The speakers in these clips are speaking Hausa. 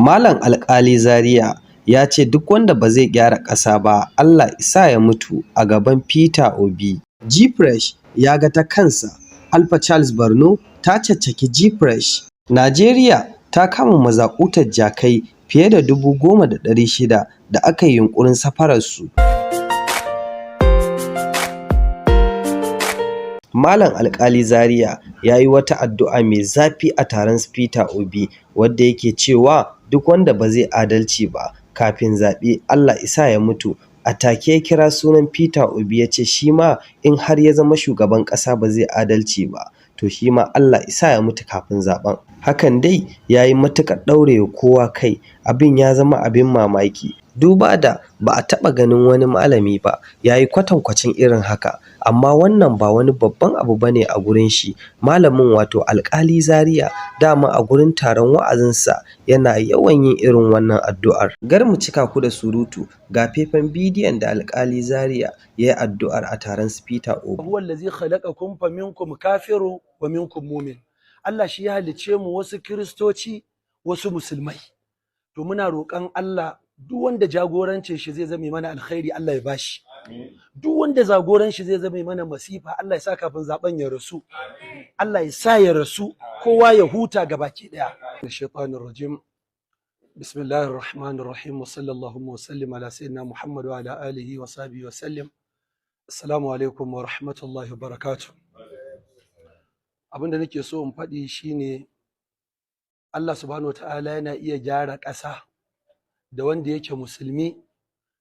Malam Alƙali Zaria ya ce duk wanda ba zai gyara ƙasa ba Allah i sa ya mutu a gaban Peter Obi. Gfresh ya ga ta kansa, Alfa Charles Borno ta caccaki Gfresh. Najeriya ta kama mazakutar jakai fiye da 10,600 da aka yi yunƙurin safararsu. Malam Alƙali Zaria ya yi wata addu'a mai zafi a taron su Peter Obi wadda yake cewa duk wanda ba zai adalci ba kafin zaɓe Allah i sa ya mutu. A take ya kira sunan Peter Obi ya ce shi ma in har ya zama shugaban ƙasa ba zai adalci ba, to shi ma Allah i sa ya mutu kafin zaɓen. Hakan dai ya yi matuƙar ɗaurewa kowa kai, abin ya zama abin mamaki. Duba da ba a taɓa ganin wani malami ba ya yi kwatankwacin irin haka, amma wannan ba wani babban abu ba ne a gurin shi. Malamin wato Alƙali Zaria dama a gurin taron wa'azinsa yana yawan yin irin wannan addu'ar. Gar mu cika ku da surutu, ga faifan bidiyon da Alƙali Zaria ya yi addu'ar a taron su Peter Obi. Huwa allazi khalaqakum faminkum kafiru wa minkum mu'min. Allah shi ya halicce mu, wasu Kiristoci, wasu Musulmai. To muna roƙon Allah, duk wanda jagorancin shi zai zame mana alkhairi, Allah ya bashi. Duk wanda jagoran shi zai zame mana masifa, Allah ya sa kafin zaben ya rasu. Allah ya sa ya rasu, kowa ya huta gabaki daya. Shaitanir rajim. Bismillahir rahmanir rahim, wa sallallahu wa sallim ala sayyidina Muhammad wa ala alihi wa sahbihi wa sallim. Assalamu alaikum wa rahmatullahi wa barakatuh. Abinda nake so in faɗi shine Allah subhanahu wa ta'ala yana iya gyara ƙasa da wanda yake Musulmi,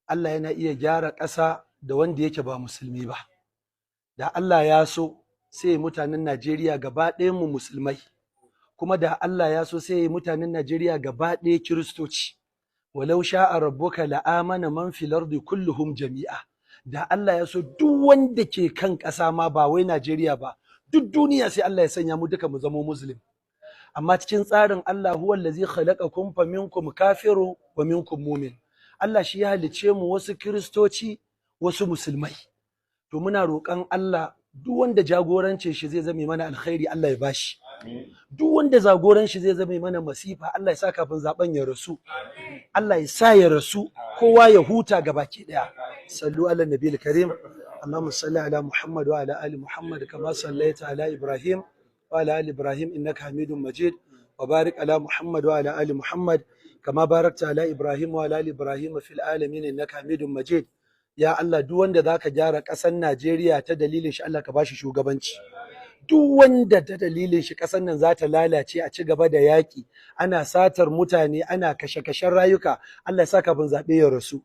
Allah yana iya gyara ƙasa da wanda yake ba Musulmi ba. Da Allah ya so sai mutanen Najeriya gaba ɗayan mu Musulmai, kuma da Allah ya so sai mutanen Najeriya gaba ɗaya Kiristoci. Walau sha'a rabbuka la'amana man fil ardi kulluhum jami'a. Da Allah ya so, duk wanda ke kan ƙasa ma, ba wai Najeriya ba, duk duniya, sai Allah ya sanya mu duka mu zamo Muslim. Amma cikin tsarin Allah, huwa allazi khalaqakum faminkum kafiru wa minkum mu'min. Allah shi ya halicce mu, wasu Kiristoci, wasu Musulmai. To muna roƙon Allah, duk wanda jagorancin shi zai zame mana alkhairi, Allah ya bashi. Duk wanda jagoran shi zai zame mana masifa, Allah ya sa kafin zaben ya rasu. Allah ya sa ya rasu, kowa ya huta gabaki daya. Sallu ala nabiyil karim. اللهم صل على محمد وعلى ال محمد كما صليت على ابراهيم وعلى ال ابراهيم انك حميد مجيد، وبارك على محمد وعلى ال محمد كما باركت على ابراهيم وعلى ال ابراهيم في العالمين انك حميد مجيد. Ya Allah, duk wanda zaka gyara ƙasar Najeriya ta dalilin shi, Allah ka bashi shugabanci. Duk wanda ta dalilin shi ƙasar nan za ta lalace, a ci gaba da yaƙi, ana satar mutane, ana kashe-kashen rayuka, Allah ya sa kafin zaɓe ya rasu.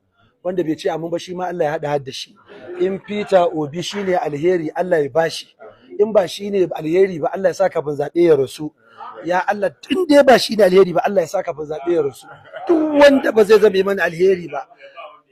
Wanda bai ce amin ba, shi ma Allah ya haɗa hadda shi. In Peter Obi shine alheri, Allah ya bashi. In ba shine alheri ba, Allah ya sa kafin zaɓe ya rasu. Ya Allah, tun dai ba shine alheri ba, Allah ya sa kafin zaɓe ya rasu. Duk wanda ba zai zame mana alheri ba,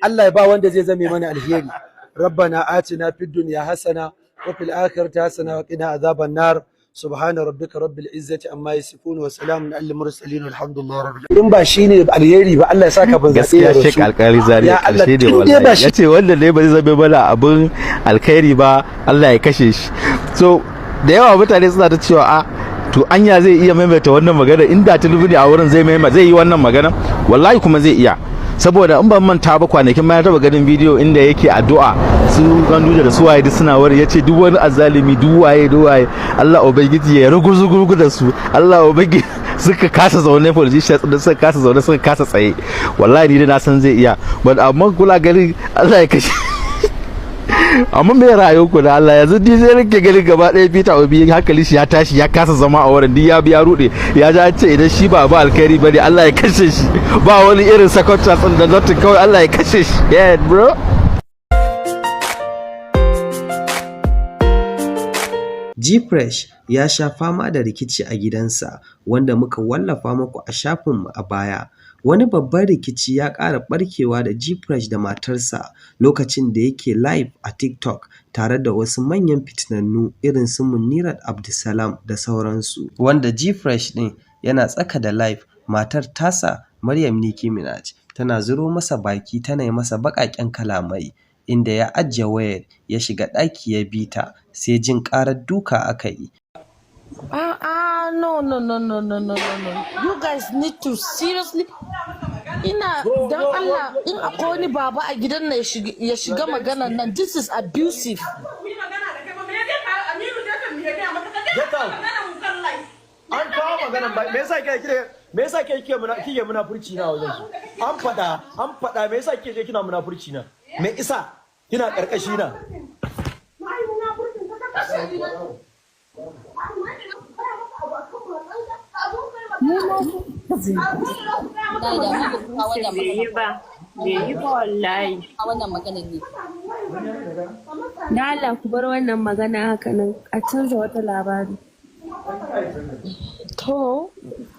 Allah ya ba wanda zai zame mana alheri. ربنا آتنا في الدنيا حسنة وفي الآخرة حسنة وقنا عذاب النار. سبحان ربك رب العزة عما يصفون وسلام على المرسلين والحمد لله رب العالمين. In ba shine alheri ba, Allah ya saka ban zaɓe Gaskiya ya rasu. Sheikh Alkali Zaria Ya Allah, karshe ne tun dai ba wallahi. shi Ya ce wanda ne ba zai zame mana abin alkhairi ba, Allah ya kashe shi. So da yawa mutane suna ta cewa, a to anya zai iya maimaita wannan magana? Inda Tinubu ne a wurin, zai maimaita, zai yi wannan magana? Wallahi kuma zai iya, saboda in ban manta ba, kwanakin ma ya taba ganin bidiyo inda yake addu'a, su Ganduje da su waye duk suna wari, yace duk wani azzalimi, duk waye, duk waye, Allah ubangiji ya ruguzu da su. Allah ubangiji, suka kasa zaune, politicians da suka kasa zaune, suka kasa tsaye. Wallahi ni da na san zai iya, but amma kula gani Allah ya kashe. Amma me ra'ayin ku da Allah? Yanzu ni sai nake ganin gaba ɗaya Peter Obi hankali shi ya tashi, ya kasa zama a wurin, duk ya bi ya rude. Ya ji an ce idan shi ba ba alkhairi bane, Allah ya kashe shi. Ba wani irin second chance da nothing, kawai Allah ya kashe shi. Yeah bro. Gfresh ya sha fama da rikici a gidansa wanda muka wallafa muku a shafinmu a baya. Wani babban rikici ya ƙara ɓarkewa da Gfresh da matarsa lokacin da yake live a TikTok tare da wasu manyan fitinannu irin su Munirat Abdulsalam da sauransu. Wanda Gfresh ɗin yana tsaka da live, matar tasa Maryam Nicki Minaj tana zuro masa baki, tana yi masa baƙaƙen kalamai, inda ya ajiye wayar ya shiga ɗaki ya bi ta, sai jin ƙarar duka aka yi. Ah, ah, no, no, no, no, no, no, no, no. You guys need to seriously Ina don Allah, in akwai wani baba a gidan nan, ya shiga maganan nan. This is abusive. Get out. An kawo maganan ba. Me yasa kike, me yasa kike munafurci na wajen su? An fada, an fada. Me yasa kike je kina munafurci na? Me isa kina karkashi na? Wallahi da ni ba ku kawo wannan Bai yi magana ba, bai yi ba wallahi. ba, wannan maganan ne. Da Allah ku bar wannan magana haka nan, a canza wata labari. To,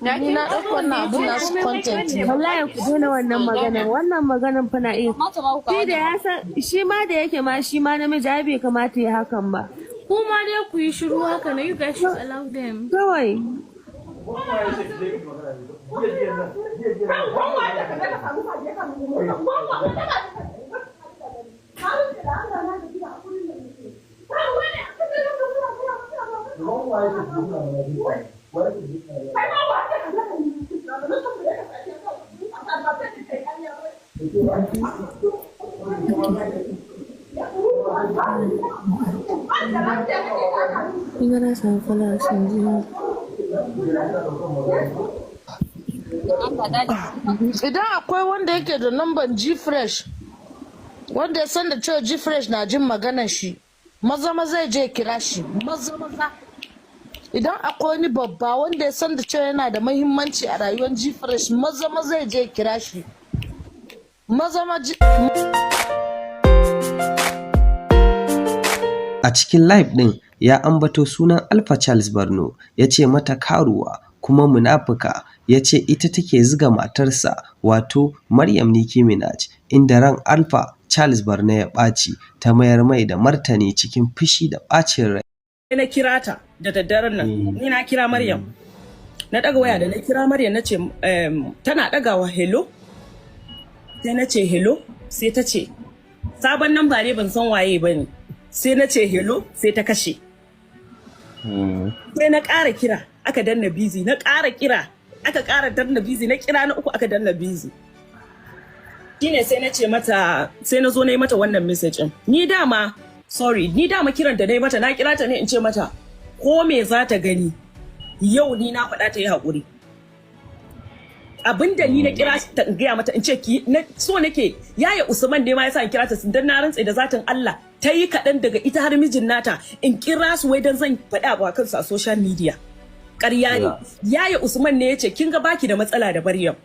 ni na ɗauka wannan abun nasu content ne. Wallahi ku daina wannan magana. Wannan maganan fa na iya. Kamata ma ku kawo Shi da ya san shi ma da yake ma shi ma namiji, ai bai kamata ya hakan ba. Kuma dai ku yi shiru haka na, you guys should allow them. Kawai. Kin ga na samu followers yanzu. Allah da Idan akwai wanda yake da namban G-Fresh, wanda ya san da cewa G-Fresh na jin maganan shi, maza maza ya je ya kira shi, maza maza. Idan akwai wani babba wanda ya san da cewa yana da mahimmanci a rayuwar G-Fresh, maza maza ya je ya kira shi. Maza maza. A cikin live ɗin ya ambato sunan Alpha Charles Borno, ya ce mata karuwa kuma munafuka, ya ce ita take ziga matarsa, wato Maryam Nicki Minaj, inda ran Alpha Charles Borno ya ɓaci, ta mayar mai da martani cikin fushi da ɓacin rai. Na kira ta da daddaren nan, ni na kira Maryam, na daga waya. Da na kira Maryam, na ce tana dagawa, "Hello?" Sai na ce, "Hello?" Sai ta ce sabon namba ne, ban san waye ba ne. Sai na ce, "Hello?" Sai ta kashe. Sai na ƙara kira, aka danna busy. Na ƙara kira, aka ƙara danna busy. Na kira na uku, aka danna busy. Shine sai na ce mata, sai na zo na yi mata wannan message din. Ni dama, sorry, ni dama kiran da na yi mata, na kira ta ne in ce mata ko me za ta gani yau, ni na faɗa, ta yi haƙuri. Abinda ni na kira ta in gaya mata, in ce ki na so nake yaya Usman ne ma yasa in kira ta, dan na rantse da zatin Allah ta yi kaɗan daga ita har mijin nata in kira su wai dan zan faɗi abu a kansu a social media. Ƙarya ne. Yaya Usman ne ya ce, "Kin ga baki da matsala da Maryam,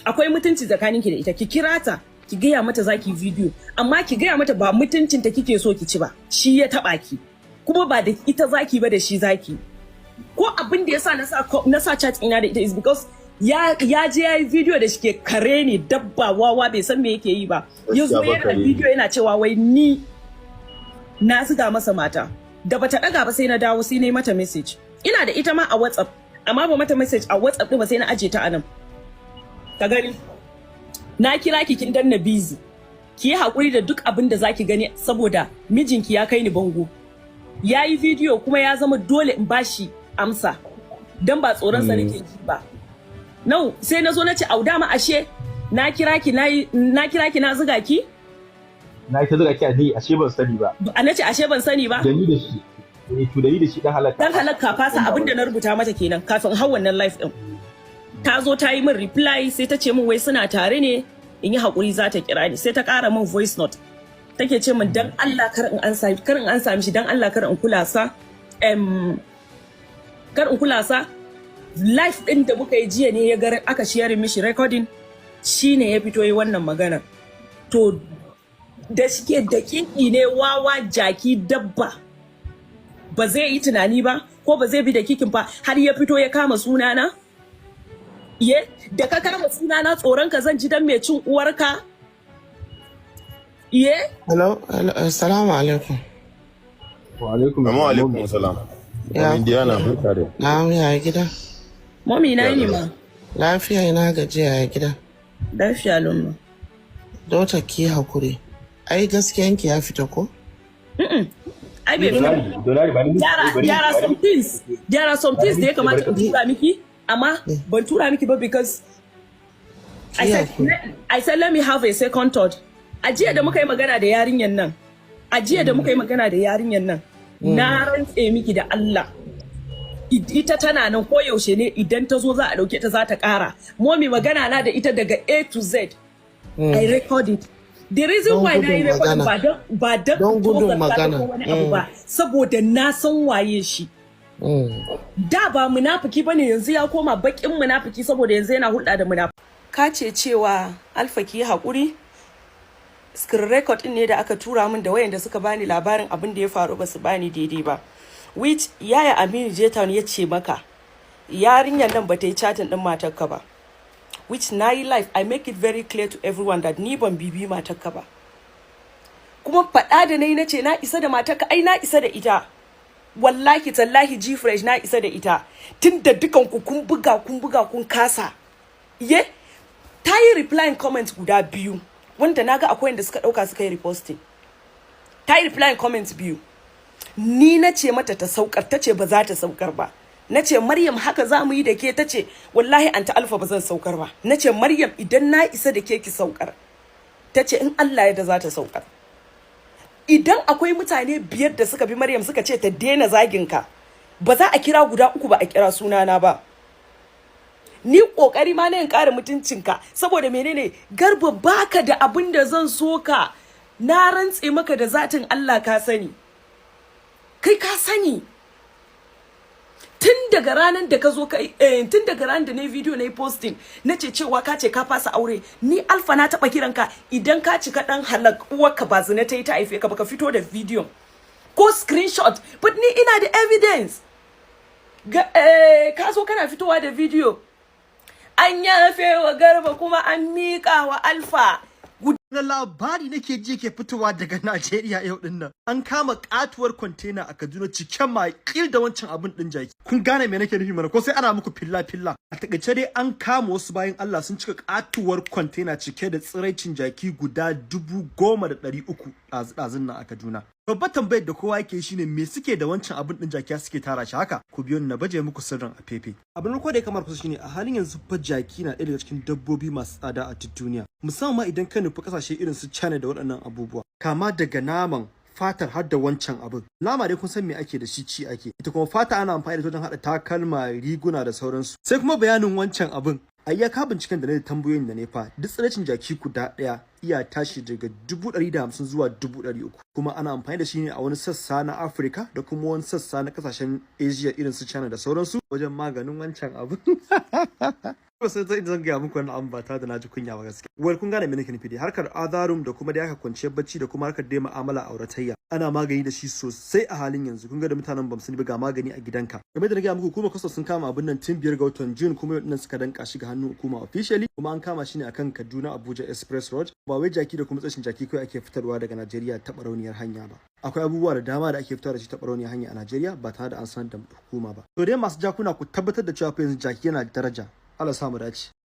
akwai mutunci tsakaninki da ita, ki kira ta ki gaya mata zaki video, amma ki gaya mata ba mutuncinta kike so ki ci ba, shi ya taba ki, kuma ba da ita zaki ba, da shi zaki." Ko abin da yasa na sa chat ina da ita is because ya je ya yi video da shike kare ne, dabba, wawa, bai san me yake yi ba. Ya zo Gaskiya ba yana kare ne. video yana cewa wai ni na zuga masa mata da bata daga ba. Sai na dawo, sai na yi mata message. Ina da ita ma a WhatsApp, amma ba mata message a WhatsApp din ba, sai na aje ta anan. Ka gani, na kira ki kin danna busy, ki yi haƙuri da duk abin da zaki gani, saboda mijinki ya kai ni bango, ya yi bidiyo, kuma ya zama dole in bashi amsa, don ba tsoron sa nake ji ba. Nau sai na zo na ce, au, dama ashe na kira ki, na kira ki, na zuga ki. Na ta zuga ki a ni, ashe ban sani ba. A na ce ashe ban sani ba. Da ni da shi, eh, to da ni da shi dan halaka. Dan halakka fasa. Abin da na rubuta mata kenan kafin hau wannan live din. Ta zo ta yi min reply, sai ta ce min wai suna tare ne, in yi haƙuri, za ta kira ni. Sai ta ƙara min voice note, take ce min dan Allah kar in ansa mishi, dan Allah kar in kula sa, kar in kula sa. Live din da muka yi jiya ne ya ga aka share mishi recording, shine ya fito yi wannan magana. To da shike daƙiƙi ne, wawa, jaki, dabba, ba zai yi tunani ba ko ba zai bi da kikin ba, har ya fito ya kama sunana. Ye da ka kama sunana, tsoron ka zan ji dan mai cin uwarka? Ye. Hello, hello, assalamu alaikum. Wa alaikum. Amma alaikum salam. Ya. Indiana, barka da. Na'am, ya gida. Mami, na yi ma. Lafiya, ina gajiya, ya gida. Lafiya lumma. Dota, ki hakuri. Ai gaskiyanki ya fita ko? Ai bai Dolari, dolari ba ni. There are some things da ya kamata in tura miki, amma ban tura miki ba because I said, I said, let me have a second thought. A jiya da muka yi magana da yarinyar nan, a jiya da muka yi magana da yarinyar nan, na rantse miki da Allah. Ita tana nan ko yaushe ne idan ta zo za a dauke ta, za ta kara. Mommy, magana na da ita daga A to Z. I record it. The reason Don why na yi gudun recording magana. ba don Don gudun tozarta ta magana. ko wani abu ba, saboda na san waye shi. Da ba munafiki bane, yanzu ya koma bakin munafiki saboda yanzu yana hulɗa da munafiki. Ka ce cewa Alfa ki yi haƙuri, screen record din ne da aka tura min da wayanda suka bani labarin abin da ya faru ba su bani daidai ba. Which yaya Aminu Jetan ya ce maka yarinyar nan ba ta yi chatting din matarka ba. Which na yi live, I make it very clear to everyone that ni ban bibi matarka ba. Kuma faɗa da na yi, na ce na isa da matarka, ai na isa da ita. Wallahi tallahi, G Fresh, na isa da ita, tunda dukan ku kun buga, kun buga, kun kasa. Ye ta yi replying comment guda biyu wanda naga akwai wanda suka dauka suka yi reposting. Ta yi replying comment biyu, ni na ce mata ta saukar, ta ce ba za ta saukar ba. Na ce, "Maryam, haka za mu yi da ke?" Ta ce, "Wallahi, Aunty Alfa, ba zan saukar ba." Na ce, "Maryam, idan na isa da ke, ki saukar." Ta ce in Allah ya da za ta saukar. Idan akwai mutane biyar da suka bi Maryam suka ce ta daina zagin ka, ba za a kira guda uku ba, a kira sunana ba. Ni kokari ma na yin ƙara mutuncinka, saboda menene? Garba, baka da abin da zan so ka. Na rantse maka da zatin Allah, ka sani, kai ka sani, tun daga ranar da ka zo ka tun daga ranar da na yi video, na yi posting, na ce cewa ka ce ka fasa aure, ni Alfa na taɓa kiranka. Idan ka cika ɗan halak, uwarka ba zina ta yi ta haife ka ba, ka fito da video ko screenshot. But ni ina da evidence. Ga, ka zo kana fitowa da video an yafe wa Garba kuma an miƙa wa Alfa. Wani labari nake ji ke fitowa daga Najeriya yau din nan? An kama katuwar kwantena a Kaduna cike makil da wancan abin din jaki. Kun gane me nake nufi mana, ko sai ana muku filla filla? A takaice dai, an kama wasu bayan Allah sun cika katuwar kwantena cike da tsiraicin jaki guda 10,300 ɗazu-ɗazun nan a Kaduna. Babbar tambayar da kowa yake shine, me suke da wancan abin din jaki suke tara shi haka? Ku biyo ni na baje muku sirrin a fefe. Abin farko da ya kamar kusa shine, a halin yanzu fa jaki na ɗaya daga cikin dabbobi masu tsada a duk duniya. Musamman ma idan ka nufi kasashe irin su China da waɗannan abubuwa. Kama daga naman, fatar, har da wancan abin. Nama dai kun san me ake da shi, ci ake. Ita kuma fata ana amfani da ita wajen haɗa takalma, riguna da sauransu. Sai kuma bayanin wancan abin. A iyaka binciken da na da tambayoyin da ne fa, duk tsiraicin jaki guda ɗaya iya tashi daga 150,000 zuwa 300,000, kuma ana amfani da shi ne a wani sassa na Afirka da kuma wani sassa na kasashen Asia irin su China da sauransu wajen maganin wancan abu. Ba sai zan zan gaya muku wannan abu ba tare da na ji kunya ba gaskiya. Well, kun gane me nake nufi dai, harkar azarum da kuma dai aka kwanciyar bacci da kuma harkar dai mu'amala auratayya, ana magani da shi sosai a halin yanzu. Kun ga da mutanen bam sani ba, ga magani a gidanka. Game da na gaya muku, hukumar kwastam sun kama abin nan tun 5 ga watan June, kuma yau suka danka shi ga hannun hukuma officially, kuma an kama shi ne akan Kaduna Abuja Express Road. Ba wai jaki da kuma tsashin jaki kawai ake fitarwa daga Najeriya ta barauniyar hanya ba. Akwai abubuwa da dama da ake fitarwa da shi ta barauniyar hanya a Najeriya ba tare da an sanar da hukuma ba. To dai, masu jakuna, ku tabbatar da cewa fa yanzu jaki yana da daraja. Allah sa mu dace.